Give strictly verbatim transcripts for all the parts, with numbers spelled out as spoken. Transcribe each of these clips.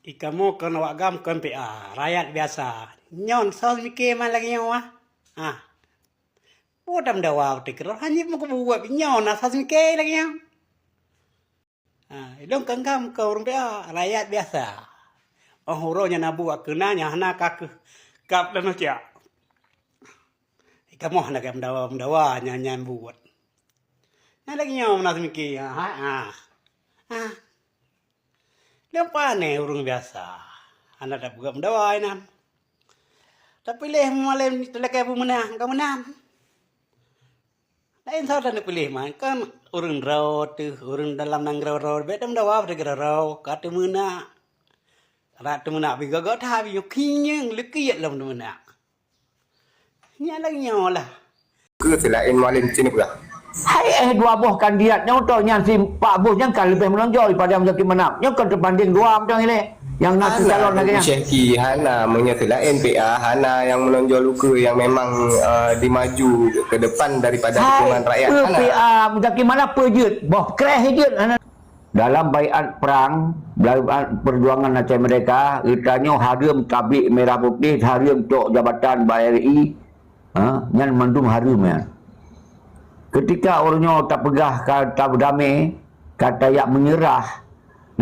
Ikamoe kon awak GAM kon P A, rakyat biasa. Nyoe soe mike man lagèe nyoe ah. Ah. Peue tameudawa u teuk roh, hana meukeubeuet nyoe na soe mike lagèe nyoe. Ah, ilôn kon GAM kon ureueng P A, rakyat biasa. Oh, uroe nyan na buet keunan nyang hana ka keuh kap dan macam. Ikamoe hana ka meudawa-meudawa nyan, nyan buet. Nyan lagèe nyoe meunan seumiké, ha, ha, ha. Lôn pané ureueng biasa, hana tapeugah meudawa inan. Tapiléh malém talakèe beumeunang, ka meunan. Laén soe tapiléh man, kan ureueng droe teuh, ureueng dalam nanggroe droe, bèk tameudawa, bèk tameudawa, ka teumeunak. Rot teumeunak beugaga that, biyueng khieng leukiet lom teumeunak. Nyan lagèe nyoe lah. Keu seulaén Mualem Cina peugah. Hai eh, dua boh kandidat nyang utoe nyan si Pak Bus nyan ka leubeh meunonjol daripada Muzakir Manaf. Nyoe kon teubandeng dua macam ilèe. Nyang na sicalon lagèe nyan. Syehki hana, meunyoe seulaén P A hana nyang meunonjol ukeue nyang memang, eh, dimaju ke depan daripada dukungan rakyat. Hai, hana. P A Muzakir Manaf peue jeuet? Boh kreh jeuet hana. Dalam baiat prang, baiat perjuangan Aceh Merdeka, geutanyoe hareuem tabik merah putih, hareuem cok jabatan bak R I, ha, nyan mandum hareuem nyan. Ketika uroe nyoe tapeugah ka tabeudamé, ka tajak meunyeurah,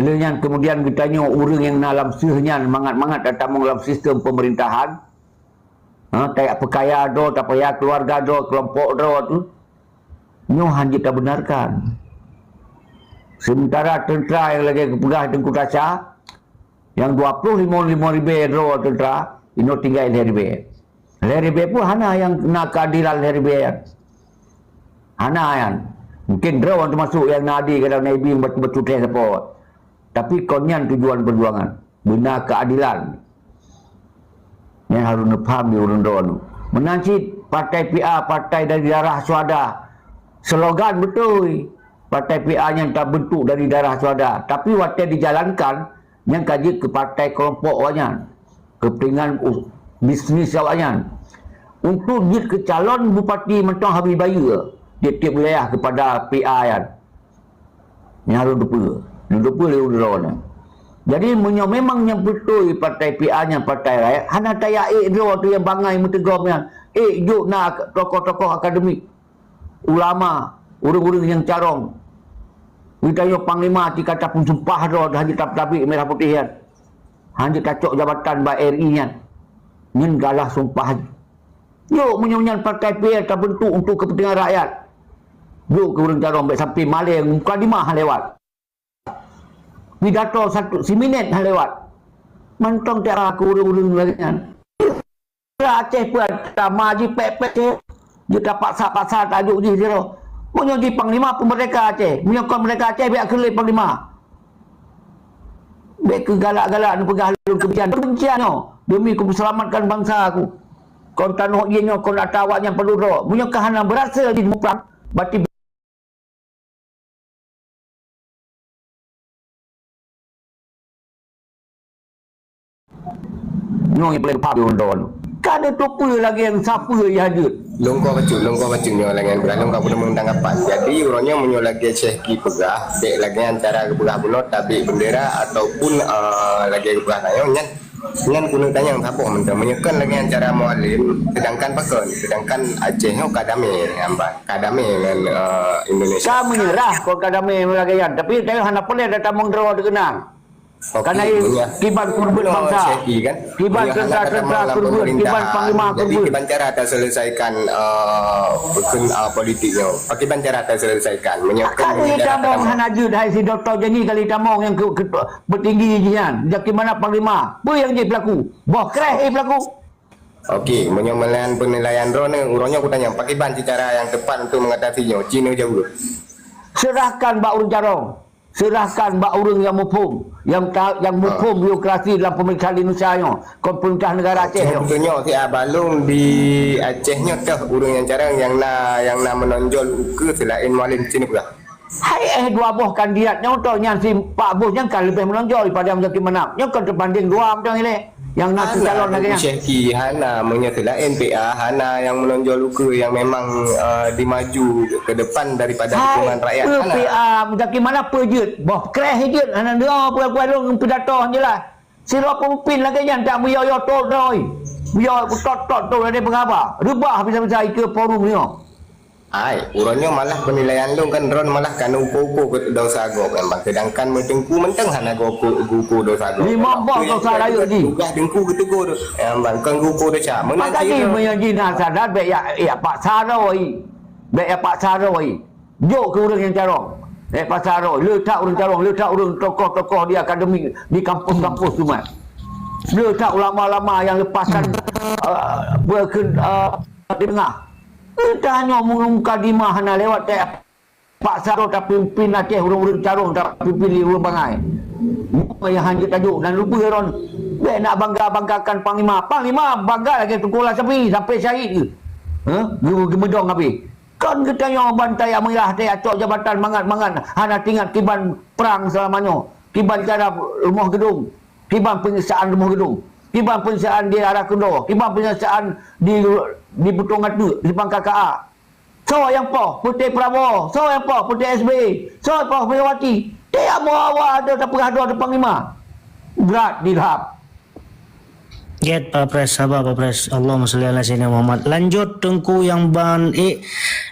lheueh nyan keumudian geutanyoe ureueng nyang na lam seueh nyan mangat-mangat tatamong lam sistem peumerintahan, ha, tajak peukaya droe, tapaya keuluwarga droe, keulompok droe tu, nyoe hana jeuet tabeunarkan. Sementara teuntra nyang lagèe geupeugah Teungku Tasha, nyang dua ploh limong, limong ribèe droe teuntra, inoe tinggai lhèe ribèe. Lhèe ribèe pun hana nyang na keadilan lhèe ribèe nyan. Hana nyan. Mungkin droe nyang teumasok nyang na adé kadang na ibi bacut-bacut lhèe sapo. Tapi kon nyan tujuan peujuangan. Beuna keadilan. Nyan harôh neupaham di ureueng droeneuh. Meunan cit, partai P A, partai dari darah syuhada. Slogan beutôi. Partai P A nyan tabentuk dari darah syuhada. Tapi watèe dijalankan, nyan ka jeuet keu partai keulompok awaknyan. Keupeuntengan u-, bisnis awaknyan. Untuk jeuet keu calon bupati mantong habéh bayeue tiep-tiep wilayah keupada P A nyan. Nyang lôn teupeue, lôn teupeue lé uroe nyoe. Jadi, meunyoe memang nyang beutôi partai P A nyan partai rakyat, hana tajak ék droe teuh nyang bangai meuteugom nyan. Ék jok na tokoh-tokoh akademik, ulama, ureueng-ureueng nyang carông. Geutanyoe panglima tika tapeusumpah droe hana jeuet tabik merah putih nyan. Hana jeuet tacok jabatan bak R I nyan. Nyan galah sumpah. Jok meunyoe nyan partai P A tabentuk untuk keupeuntengan rakyat. Jok keu ureueng carông bèk sampai malèe mukadimah lewat. Pidato satu, siminét hana lewat. Mantong tiara keu ureueng-ureueng lagèe nyan. Aceh peuet tama jipèk-pèk cit. Jeuet tapaksa-paksa tajok jih sidroe. Meunyoe jih panglima peumeurdeka Aceh. Meunyoe kon meurdeka Aceh, bèk keu lé panglima. Bèk keu galak-galak neupeugah lôn keubencian. Keubencian nyoe demi keuseulamatkan bansa aku. Kon tanoh jih nyoe, kon ata awaknyan padub droe. Meunyoe ka hana beurasé jih muprang, berarti nyoe nyang paléng pap lôn droe. Ka neuteupeue lagèe nyang sapeue nyang jeuet. Lôn kô bacut, lôn kô bacut nyoe lagèe nyang beurah, lôn ka peuneumeuntang kapan. Jadi, uroe nyoe meunyoe lagèe Syehki peugah, bèk lagèe nyang cara geupeugah bunoe tabik bendera ataupun, eh, lagèe geupeugah tanyoe nyan. Nyan keuneuk tanyong saboh mantong. Meunyoe kon lagèe nyan cara Mualem, sedangkan pakon? Sedangkan Aceh nyoe ka damé, hamba. Ka damé ngon, eh, Indonesia. Ka meunyeurah kon ka damé lagèe nyan. Tapi tanyoe hana peureulèe tatamong droe teukeunang. Oke, karena meunyoe kiban kurban bangsa. Syehki kan? Kiban tentara-tentara kurban, kiban panglima kurban. Jadi, kiban cara taselesaikan, eh, bukon, eh, politik nyoe. Pakiban cara taselesaikan. Meunyoe kon meunyoe cara tatamong. Hana jeuet hai si Doktor Jenny kali tamong nyang ke, ke, Peutinggi jih nyan, Zaki Manaf panglima. Peue nyang jih peulaku? Boh kreh jih peulaku. Oke, meunyoe meunan peunilaian droeneuh, uroe nyoe kutanyong, pakiban cit cara nyang teupat untuk mengatasi nyoe? Ci neuh jaweueb. Serahkan bak ureueng carông. Serahkan bak ureueng nyang muphom, nyang ta-, nyang muphom birokrasi dalam pemerintahan Indonesia nyoe, kon pemerintah negara Aceh nyoe. Beutôi nyoe, si Abah Long di Aceh nyoe teuh ureueng nyang carông nyang na, nyang na meunonjol ukeue seulaén Mualem Cina peugah. Hai eh, dua boh kandidat nyang utoe nyan si Pak Bus nyan ka leubeh meunonjol daripada Muzakir Manaf. Nyoe kon teubandeng dua macam ilèe. Nyang na sicalon lagèe nyan. Syehki hana, meunyoe seulaén P A hana nyang meunonjol ukeue nyang memang, eh, dimaju ke depan daripada dukungan rakyat. Hana. P A Muzakir Manaf peue jeuet? Boh kreh jeuet, hana deungoe peue-peue lôn pidato jeulaih. Sidroe peumimpin lagèe nyan tak meuyue-yue tot doi. Meuyue kutot-tot tu dari pengabar. Reubah bisa-bisa ikeue forum nyoe. Hai, uroe nyoe malah penilaian lôn kan droen malah kan ukur-ukur keu dosa gob kan bang. Sedangkan meuteungku mantong hana geuukur, geuukur dosa gob. Lima boh dosa rayeuk jih. Tugaih teungku geutegur. Kan bang, kon geuukur dosa. Meunan cit. Maka jih meunyoe jih na sadar bèk yak, yak paksa doi. Bèk yak paksa doi. Jok keu ureueng nyang carông. Eh, pasal roh, le that ureueng carông, le that ureueng tokoh-tokoh di akademik, di kampus-kampus tu, man. Le that ulama-ulama nyang lepasan, eh, beukeu-, eh, di teungoh. Entah nyoe mukadimah hana lewat, tak paksa roh tapimpin Aceh ureueng-ureueng carông, tapimpin lé ureueng bangai. Nyoe nyang hanjeuet tajuk dan lupa ron. Bèk nak bangga-banggakan panglima. Panglima bangga lagèe Teungku Lasapi sampai syahid ke. Heh? Geu-, geumudong habéh. Kon geutanyoe ban tajak meurah, tajak cok jabatan mangat-mangat, hana teuingat kiban prang seulama nyoe, kiban cara rumoh geudong, kiban peunyiksaan rumoh geudong, kiban peunyiksaan di Ara Keundoe, kiban peunyiksaan di, di Beutông Ateuk, di Simpang K K A. Soe nyang poh? Peuté Prabowo. Soe nyang poh? Peuté S B Y. Soe nyang poh? Megawati. Tiap moe awak ada tapeugah droe panglima. Brat dilhab. Gèt, Pak Pres, sabar, Pak Pres. Allahumma shalli ala Sayyidina Muhammad. Lanjut, Teungku nyang ban ék,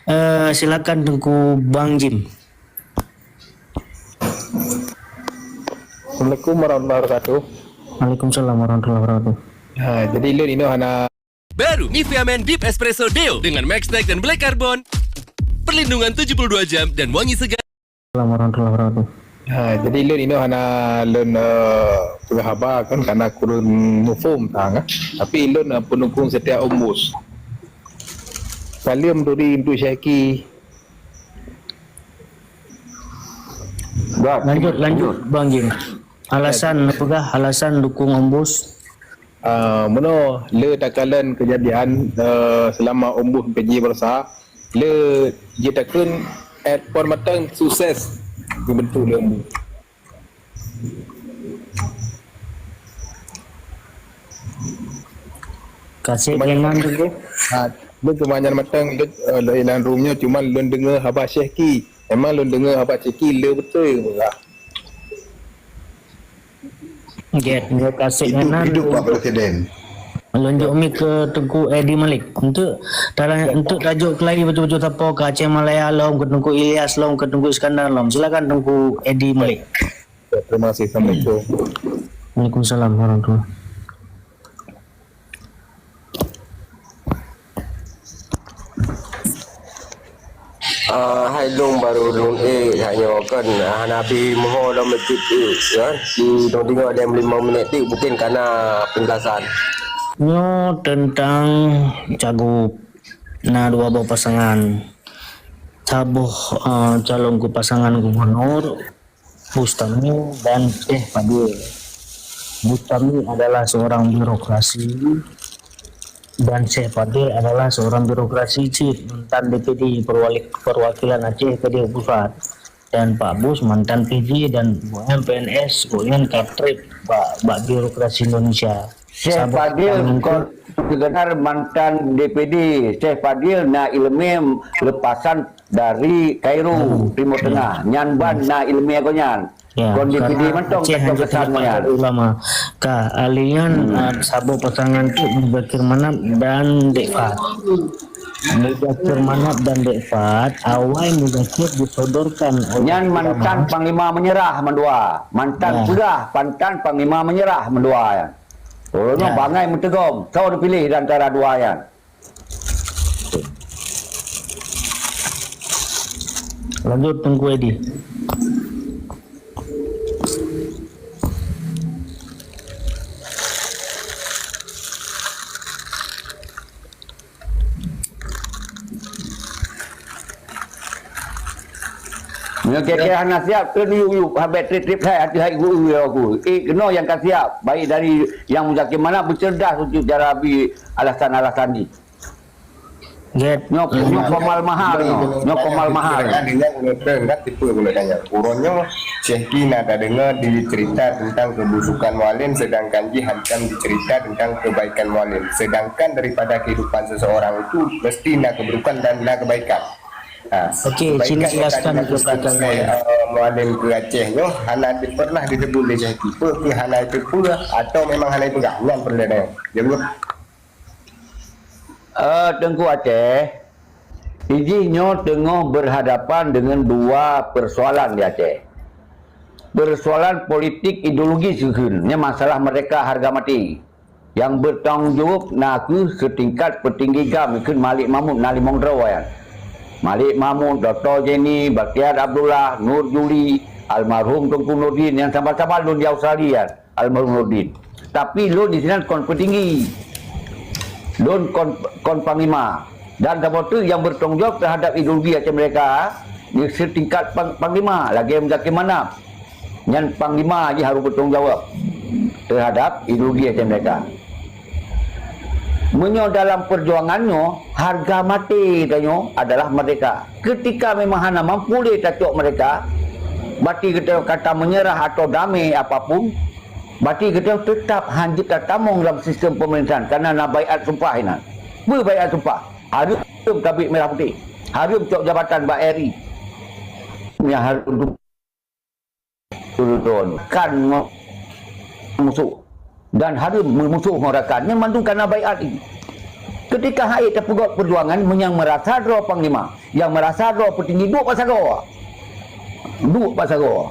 eh, silakan Teungku Bang Jim. Assalamualaikum warahmatullahi wabarakatuh. Waalaikumsalam warahmatullahi wabarakatuh. Ha, jadi lôn inoe hana. Baru Nivea Men Deep Espresso Deo dengan Max Tech dan Black Carbon. Perlindungan tujuh puluh dua jam dan wangi segar. Assalamualaikum warahmatullahi wabarakatuh. Ha, jadi lôn inoe hana lôn, eh, peugah haba kan, karena kureueng muphom tan, kan. Tapi lôn, eh, peunukung setia Ombus. Saleuem turi untuk Syehki. Lanjut, lanjut, Bang Jim. Alasan, peugah alasan dukung Ombus. Ah, meunoe, le takalon keujadian, eh, seulama Ombus P J Barca, le jitakheun airport mantong sukses geubeuntuk lé Ombus. Kasek. Cuman, kenan tu, ha, le keumanyan mantong, le, eh, le ilan room nyoe, cuman lôn deungoe haba Syehki. Memang lôn deungoe haba Syehki le beutôi. Gèt, gèt kasek. Hidup, nyan hidup Pak Presiden. Lôn jok mic keu Teungku Edi Malik. Untuk tara-, untuk tajok keulayi bacut-bacut sapo keu Aceh Malaya lom, keu Teungku Ilyas lom, keu Teungku Iskandar lom. Silakan Teungku Edi Malik. Ya, terima kasih. Assalamualaikum. Waalaikumsalam warahmatullahi. Ah, hai lôn baru lôn ék, hai nyoe kan, ah, hana bri meuho lom meucit ék, kan? Di dong tinggai dem limong minit ti, mungkin kana penjelasan. Nyoe teuntang cagup, na dua boh pasangan. Saboh, ah, calon keu pasangan gubernur, Bustami dan Syekh Fadil. Bustami adalah seorang birokrasi dan Syekh Fadil adalah seorang birokrasi cit, mantan D P D perwali-, perwakilan Aceh Kedir Pusat. Dan Pak Bus mantan P J dan U M P N S, U N Katrip bak, bak birokrasi Indonesia. Syekh Fadil kon sekedar mantan D P D. Syekh Fadil na ileumèe lepasan dari Kairo, Timur Tengah. Nyan ban na ileumèe gobnyan. Ya, kon D P D mantong Aceh hana kesan nyan. Ulama. Ka, alian, ah, saboh pasangan tu Muzakir Manaf dan Dek Fad. Muzakir Manaf dan Dek Fad, awai Muzakir disodorkan oleh ulama. Nyan mantan panglima meunyeurah mandua. Mantan peugah, mantan panglima meunyeurah mandua nyan. Ulôn bangai meuteugom, soe neupiléh di antara dua nyan. Lanjut, Teungku Edi. Meunyoe kèe-kèe hana siap, kheun yub-yub, habéh trép-trép hai, hati hai geu-eu aku. Eh, keunoe nyang ka siap, baik dari nyang Muzakir Manaf beuceureudah untuk cara bi alasan-alasan jih. Gèt. Nyoe, nyoe komal mahal nyoe. Nyoe komal mahal. Kan dengan ulôn treun, kan tipe ulôn tanya. Uroe nyoe, Syehki na tadeungoe dicerita tentang kebusukan Mualem, sedangkan jih hantom dicerita tentang kebaikan Mualem. Sedangkan daripada kehidupan seseorang itu, mesti na keburukan dan na kebaikan. Ha, okey, Cina jelaskan ke belakang saya, eh, Mualem ke Aceh nyoh hana di-, pernah disebut lé Syekh Tipe ke hana itu pula atau memang hana dipegang? Nyan pernah dah. Jawab. Eh, Teungku Aceh, ijih nyoe teungoh berhadapan dengan dua persoalan di Aceh. Persoalan politik ideologis kheun, nyan masalah merdeka harga mati. Nyang bertanggung jawab na kheueh setingkat petinggi GAM kheun Malik Mahmud na limong droe nyan. Malik Mahmud, Doktor Jenny, Baktiar Abdullah, Nur Juli, almarhum Teungku Nurdin nyang saban-saban lôn di Australia nyan, almarhum Nurdin. Tapi lôn di sinan kon petinggi. Lôn kon, kon panglima. Dan saboh teuk nyang bertanggung jawab terhadap ideologi Aceh Merdeka, di setingkat pang-, panglima, lagèe Muzakir Manaf. Nyan panglima jih harôh bertanggung jawab terhadap ideologi Aceh Merdeka. Meunyoe dalam perjuangan nyoe, harga maté tanyoe adalah merdeka. Ketika memang hana mampu lé tacok merdeka, berarti geutanyoe ka tamenyerah atau damé apapun, berarti geutanyoe tetap hanjeuet tatamong lam sistem pemerintahan, karena na baiat sumpah inan. Peue baiat sumpah? Hareuem tabek merah putih. Hareuem cok jabatan bak R I. Nyang hareuem tu Turun kan ngon musoh dan hareuem meumusoh ngon rakan. Nyan mandum kana baiat nyoe. Ketika hai tapeugöt perjuangan, meunyoe merasa droe panglima, nyang merasa droe peutinggi, duek bak sagoe. Duek bak sagoe.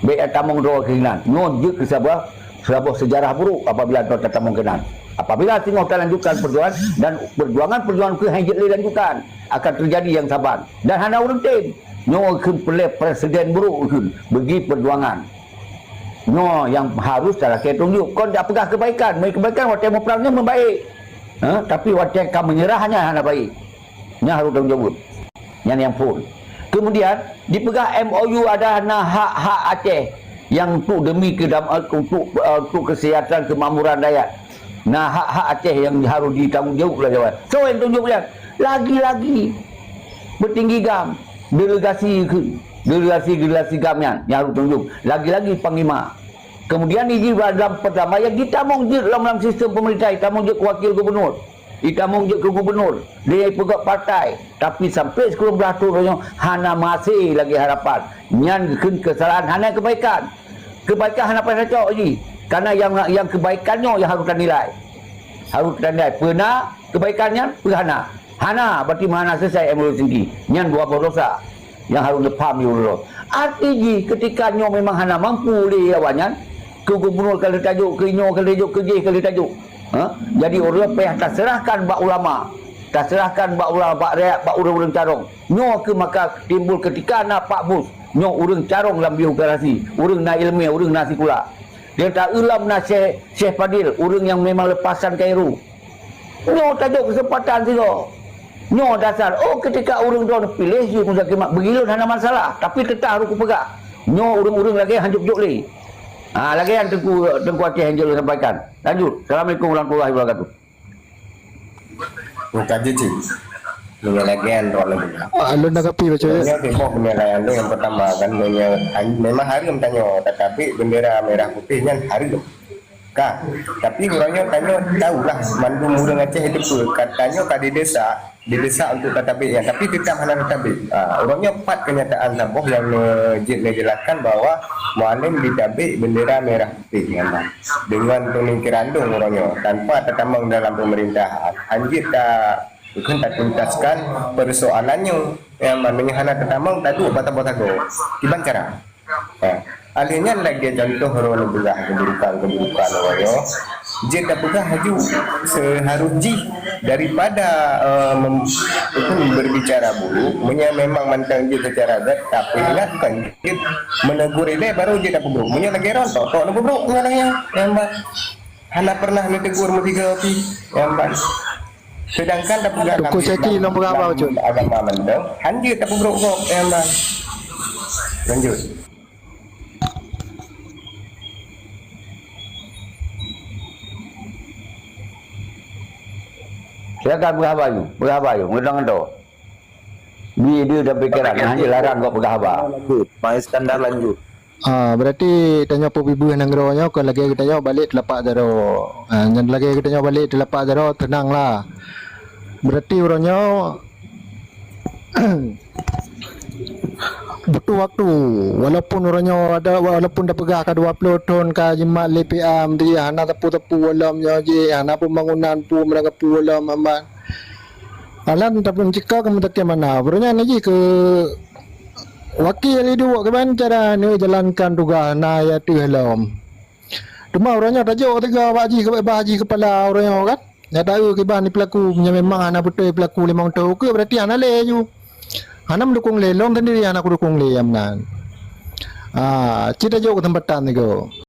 Bèk tamong droe keunan. Nyoe jeuet keu saboh, saboh sejarah buruk apabila droe tatamong keunan. Apabila singoh talanjutkan perjuangan dan perjuangan-perjuangan keu hai jeuet lé lanjutkan, akan terjadi nyang saban dan hana ureuëng tem. Nyoe kheun peureulée presiden buruk kheun bagi perjuangan. Nyoe nyang harus talakée tanggung jaweueb. Kon jak peugah keubaikan. Meunyoe keubaikan watée muprang nyan meubaék. Ha? Tapi watée ka meunyeurah nyan hana baék. Nyan harus tanggung jaweueb. Nyan nyang phon. Kemudian dipeugah M O U ada na hak-hak Aceh nyang untuk demi kedam-, untuk, eh, untuk kesejahteraan kemakmuran rakyat. Na hak-hak Aceh nyang harus ditanggung jaweueb lé Jawa. Soe nyang tanggung jaweueb nyan? Lagi-lagi peutinggi GAM, delegasi keu, delegasi-delegasi GAM nyan nyang harus tanggung jaweueb. Lagi-lagi panglima. Kemudian iji dalam pertama nyang ditamong jeuet lam, lam sistem pemerintah, ditamong jeuet keu wakil gubernur, ditamong jeuet keu gubernur, dia peugöt partai. Tapi sampai sekarang belah tu nyoe hana maséh lagi harapan. Nyan kheun kesalahan, hana kebaikan. Kebaikan hana payah tacok jih. Karena yang, yang kebaikan nyoe yang harus tanilai. Harus tanilai. Peue na kebaikan nyan, peue hana. Hana, berarti meuhana selesai M O U Helsinki. Nyan dua boh dosa yang harus neupaham di uroe. Arti jih, ketika nyoe memang hana mampu lé awaknyan, keu gubernur ka lheueh tajok, keu nyoe ka lheueh tajok, keu jéh ka lheueh tajok. Ha? Jadi, uroe payah taserahkan bak ulama. Taserahkan bak ulama, bak rakyat, bak ureuëng-ureuëng carông. Nyoe keuh maka timbul ketika na Pak Bus, nyoe ureuëng carông lam birokrasi, ureuëng na iéleumé, ureuëng na sikula. Di antara ulama na Syekh, Syekh Fadil, ureuëng nyang memang leupasan Kairo. Nyoe tajok keuseumpatan sigoe. Nyoe dasar, oh, ketika ureuëng droe piléh jih Muzakir Mat, bagi lôn hana masalah, tapi teutap harôh kupeugah. Nyoe ureuëng-ureuëng lagée hanjeuet jok lé. Ha, lagée nyan Teungku, Teungku Aceh nyang jeuet lôn sampaikan. Lanjut. Assalamualaikum warahmatullahi wabarakatuh. Bukan je, Cik. Dengan lagée droe lagée. Ah, lôn tanggapi bacut. Nyoe tembok penilaian tu yang pertama kan, memang, memang hareuem tanyoe, tetapi bendera merah putih nyan hareuem. Ka. Tapi uroe nyoe tanyoe tahulah mandum ureuëng Aceh itu peue. Ka tanyoe ka didesak, didesak untuk tatabek nyan, tapi tetap hana tatabek. Ha, uroe nyoe pat kenyataan saboh yang me-, jeuet neujelaskan bahwa Mualem ditabek bendera merah putih nyan, dengan pemikiran dong uroe nyoe, tanpa tatamong dalam pemerintahan. Hanjeuet ta-, bukan tatuntaskan persoalan nyoe. Yang mana hana tatamong, taduek bata-bata go. Kiban cara? Ha. Alheuh nyan lagée contoh droe neupeugah keburukan-keburukan uroe nyoe. Jeuet tapeugah laju seharus jih daripada, eh, mem-, itu berbicara buruk, meunyoe memang mantong jeuet secara zat, tapi ingat bukan jeuet menegur ilée baru jeuet tapeubrok. Meunyoe lagée droe, tok-tok neupeubrok ngon lagée nyan. Nyang ban hana pernah neutegur meusigoe pih. Nyang ban. Sedangkan tapeugah Teungku Syaki lam, lôn peugah haba lam bacut. Agama mantong, hanjeuet tapeubrok gob. Nyang ban. Lanjut. Silakan peugah haba, Yu. Peugah haba, Yu. Meudoe-doe. Bi idée dan pikiran, hana larang kok peugah haba. Lanjut. Pak Iskandar, lanjut. Ah, berarti tanyoe peubeubaih nanggroe nyoe kon lagée geutanyoe balek teulapak jaroe. Ah, nyan lagée geutanyoe balek teulapak jaroe, teunanglah. Berarti uroe nyoe Butuh waktu. Walaupun uroe nyoe ada, walaupun tapeugah ka dua ploh thon ka jimat lé P A, meuntri hana teupeu-teupeu lom nyoe jih, hana pembangunan pun, mereka pun lom amat. Alan tapi cika ke meutakém mana. Uroe nyoe na jih keu wakil iduek kiban cara neujalankan tugaih na ya teuh lom. Teuma uroe nyoe tajok tiga bak jih, bak jih kepala uroe nyoe kan. Nyata eu kiban ni pelaku, meunyoe memang hana beutôi pelaku limong thon ukeue, berarti hana lé ju. Hana meudukung lé, lôn sendiri hana kudukung lé nyang meunan. Ah, cit tajok kesempatan sigoe.